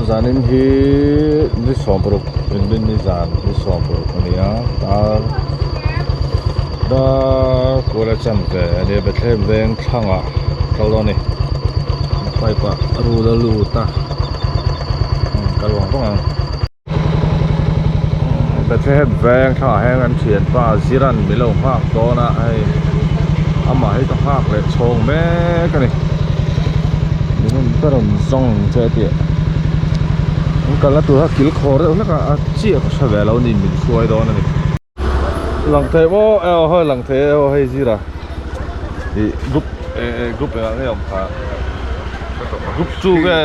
Zanin hi ni sawmparuk inrin ni zan ni sawmparuk a ni a dar dar kual a chan ve a nia Bethlehem veng thlangah kal dawn a ni pipe ah rul a lut a kal vang vang ang. Bethlehem veng thlangah hian kan thianpa Ziran min lo nghak dawn a hei amah hi ka nghak leh chhawng mek a ni min rawn ka rawn zawng ang che a ti a an kalna tur kha kil khawr deuh hlek a a chiah ka hre ve lo a ni min hruai dawn a ni. Lang thei maw aw hawi lang thei e aw hei zira ih group eh group engah nge awm kha group two nge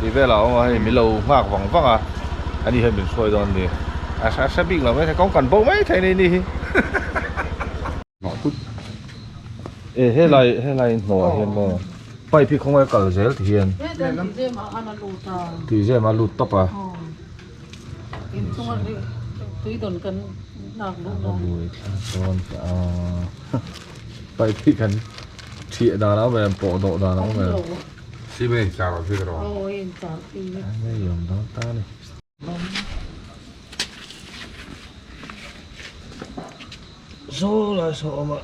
tih velah a awm a hei min lo nghak vang vang a ani hian min hruai dawn a ni a hre bik lo mai thei kawng kan bo mai thei a ni hi e helai helai hnuaiah hian maw pipe hi khawnge a kal zel ti hian tui zem a lut tawp a. Pipe hi kan thiah dan a awm em pawh dawh dan a awm em cement char ang chi erawh hei awm dawn ta a ni saw lai saw a awm a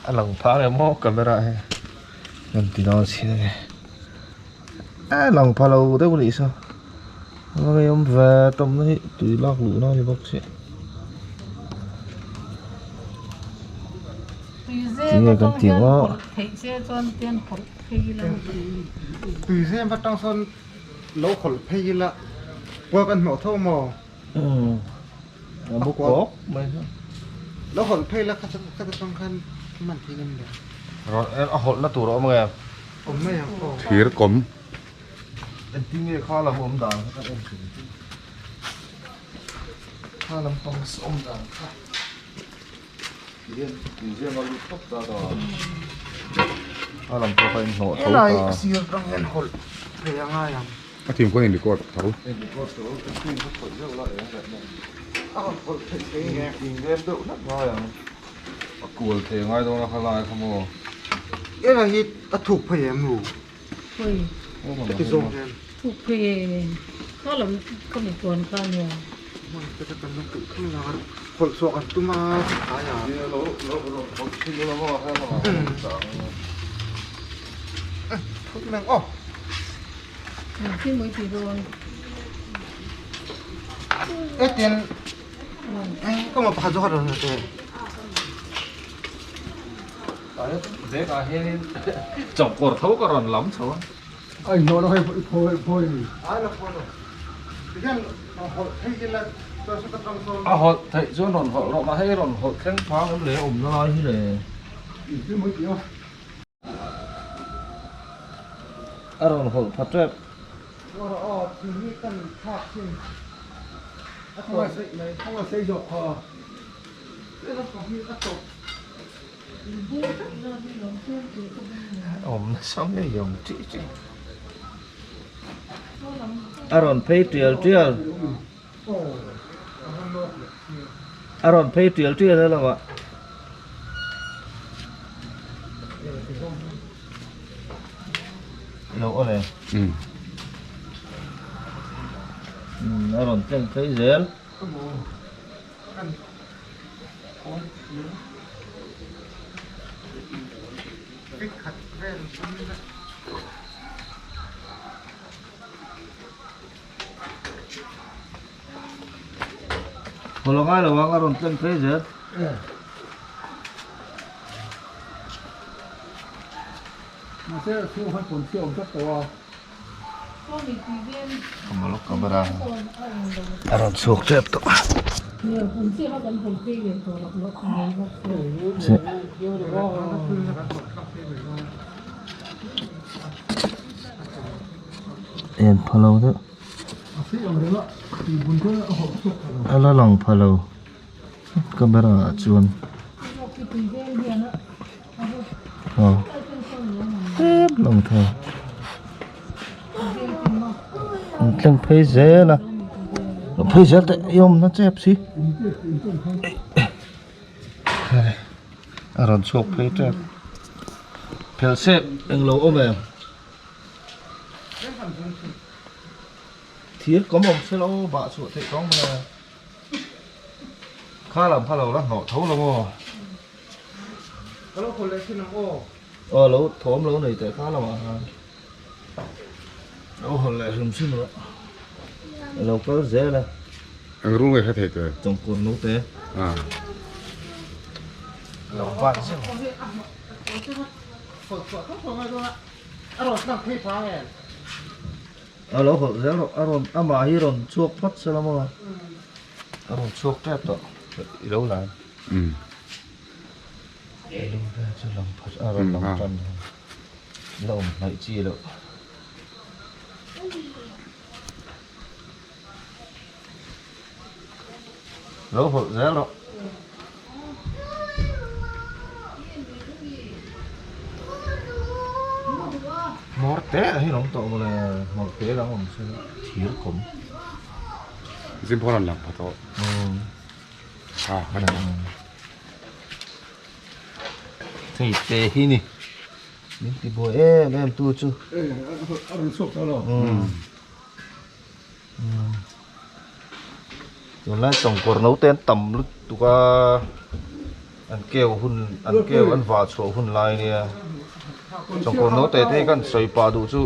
a lang phang em aw camera hi kan ti dawn si a ni a lang pha lo deuh a nih saw a ngei awm ve tawmna hi tui lak luhna a ni bawk si tinge kan tih ang aw tui zem atang sawn lo hawlh phei ila kual kan hnawh tho maw. A buk bawk mai kha. Lo hawlh phei la kha kha atang khan man thei ngam lo. Rawn en a hawlh na tur a awm nge? Awm mai ang aw. Thir kawm. Engtin nge kha lam awm dan kha kan en thin chu. Kha lam pang awm dan kha. Ti hian tui zem a lut tawp ta ta. Kha lam pawh kha inhnawh tho ta. Helai a sir atang hian hawlh phei a ngai ang. A thim khawn in record tho. In record tho ka screen kha khawih deuh la eng leh nen. A rawn khawih theih thei nge. In rem deuh hlek ngai ang. A kual thei ngai dawn a kha lai kha maw. Ela hi a thuk phei em nu? Phei. Heti zawng hian. Thuk phei e. Kha lam ka mi tuan kha nia. Hman te kan lo kulh thung lang a. Hawlh chhuah kan tum a tlai ah. Lo lo rawn hawlh thin ula maw he lamah Thut meng aw. Etin ka ma pakhat zawk a rawn te. Bag ah hianin chawkawr tho ka rawn lam chho a. Ai hnawh lo hei phawi phawi ni. Ai la phawi lo. Tihian hawlh thei ila chuan saw ta tang sawn. A hawlh theih chuan rawn hawlh rawh mahse rawn hawlh thleng phang em le awmna lai hi le. Inhlim mai tih a. A rawn hawlh pha tep. Awm nasa ngei awm tih tih. A rawn phei tial tial. A rawn phei tial tial a lamah. Lo aw le. A rawn tleng phei zel. Haw lo ngai lo ang a rawn tleng phei zel. Mahse a chhung khan pawn chhiah awm tlat tawh a. Camera a rawn chhuak tep tawh a. En pha lo deuh a la lang pha lo camera ah chuan aw tlem lang thei an tleng phei zel a phei zel teh i awmna chep si a rawn chhuak phei tep. Phelsep englo awm em? Thir kawm awm se lo bah chhuah theih tawng mai a. Kha lam kha lo la hnawh tho lo maw? Ka lo haw leh thin ang aw. Aw lo thawm lo nei teh kha lamah khan. Lo haw leh hrim hrim rawh. A lo kal zel a. Eng rung nge hre thei teh? Chawngkur note. Ah. Lo ban zeuh. A lo hawlh zel rawh a rawn amah hi rawn chhuak phawt se la maw a rawn chhuak tep tawh i lo la umm i lu vel chu lang phat a rawn lang tan la awm hnaih chi loh. Lo hawlh zel rawh. Hmawr te a hi awm tawh mawle, hmawr te dang awm se thir kawm. Zim pawh rawn lang pha tawh. Ha ka lang. Hei te hi ni. Min ti buai em em tu chu. A rawn chhuak tawh lo. Tunlai chawngkawr no te an tam lutuk a an keu hun an keu an vah chhuah hun lai ania chawngkawr no te te hi kan sawi pah duh chu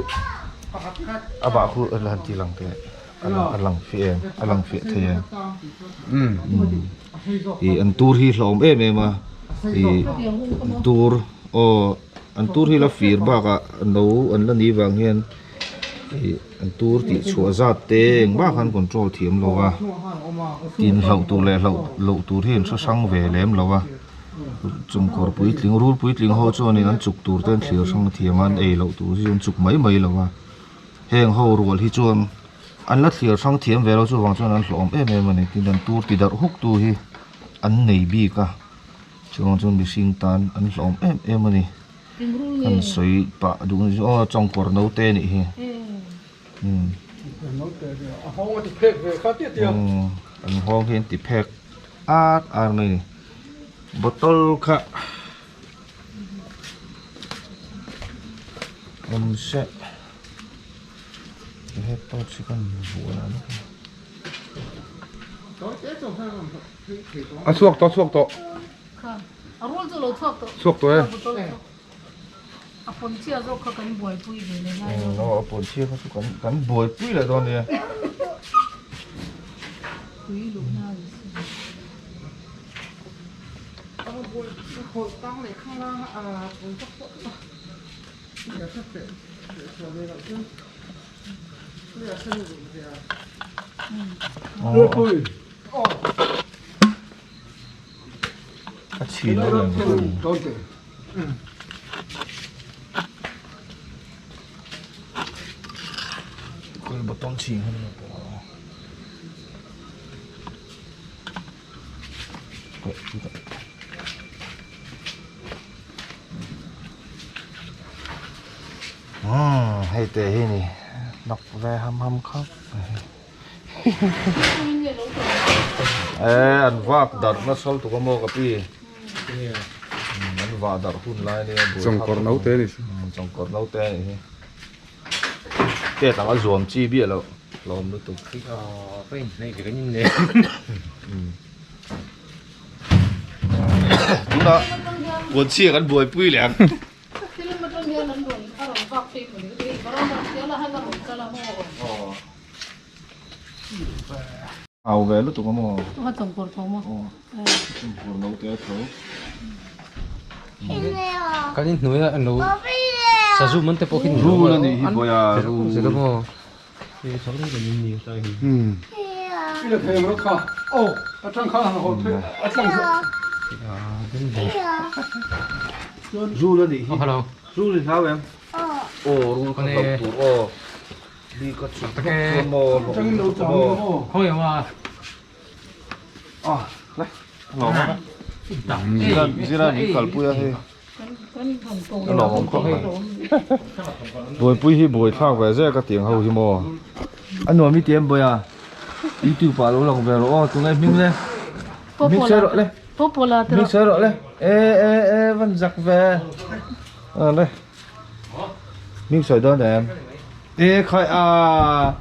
a vah khu a han ti lang teh a lang fiah em a lang fiah thei em ih an tur hi hlauhawm em em a ih an tur aw an tur hi la fir bakah no an la nih vang hian. Ih an tur tih chhuah zat te engmah khan control thiam lo a tin hlauh tur leh hlauh loh tur hi an hre hrang ve lem lo a chungkawr puitling rul puitling ho chuanin an chuk tur te an thlir hrang thiam a an ei loh tur hi an chuk mai mai lo a heng ho rual hi chuan an la thlir hrang thiam ve lo chuvang chuan an hlawhawm em em a ni tin an tur ti darh huk tu hi an nei bik a chuvang chuan mihring tan an hlawhawm em em a ni. Kan sawi pah duh ni chu aw chawngkawr naute anih hi umm an nghawng hi an ti phek at ar mai ni bottle kha awm se he torch hi kan vuah a A chhuak tawh a chhuak tawh. A rul chu lo chhuak tawh. Chhuak tawh e. A pawn chhia zawk kha kan buaipui ve leh lai lo. Aw a pawn chhia kha chu kan kan buaipui leh dawn nia. Tui luhna a ni si. A chhin lo reng bawk a ni. Kul bottle chhin kha ni pawh a. Hei te hi ni nak ve ham ham khawp mai. Eh an vak darh nasa lutuk a maw ka pi an vah darh hun lai ania buai chawngkawr naute ani chawngkawr naute anih hi tet ang a zuam chi biah loh hlawm lutuk tunah puanchhia kan buaipui leh ang. Film atang hian an rawn a rawn vak phei mawni ka ti hei Burma sial a han a rawn kal a maw. Au ve lutuk a maw. A chawngkawr tho maw. Chawngkawr no te a tho. Kan in hnuai a lo sazu man te pawh khi ni Rul a nih hi bawi a rul. Zela maw. Rul a nih hi. Rul i hlau em? Aw rul kha hlauh tur aw. Li ka chhuk hlawk chuan maw hlawh lutuk maw. A le hlauh awm a. Zira min kalpui a hei. A lawmawm khawp mai. Buaipui hi buai thlak ve zel ka tiang ho hi maw. A nuam i ti em bawi a. YouTube ah lo lang ve rawh aw tunge hming le. Hming sawi rawh le. Hming sawi rawh le. E e e van zak ve. À đây. Miếng sỏi đơn để em. Ê khai à.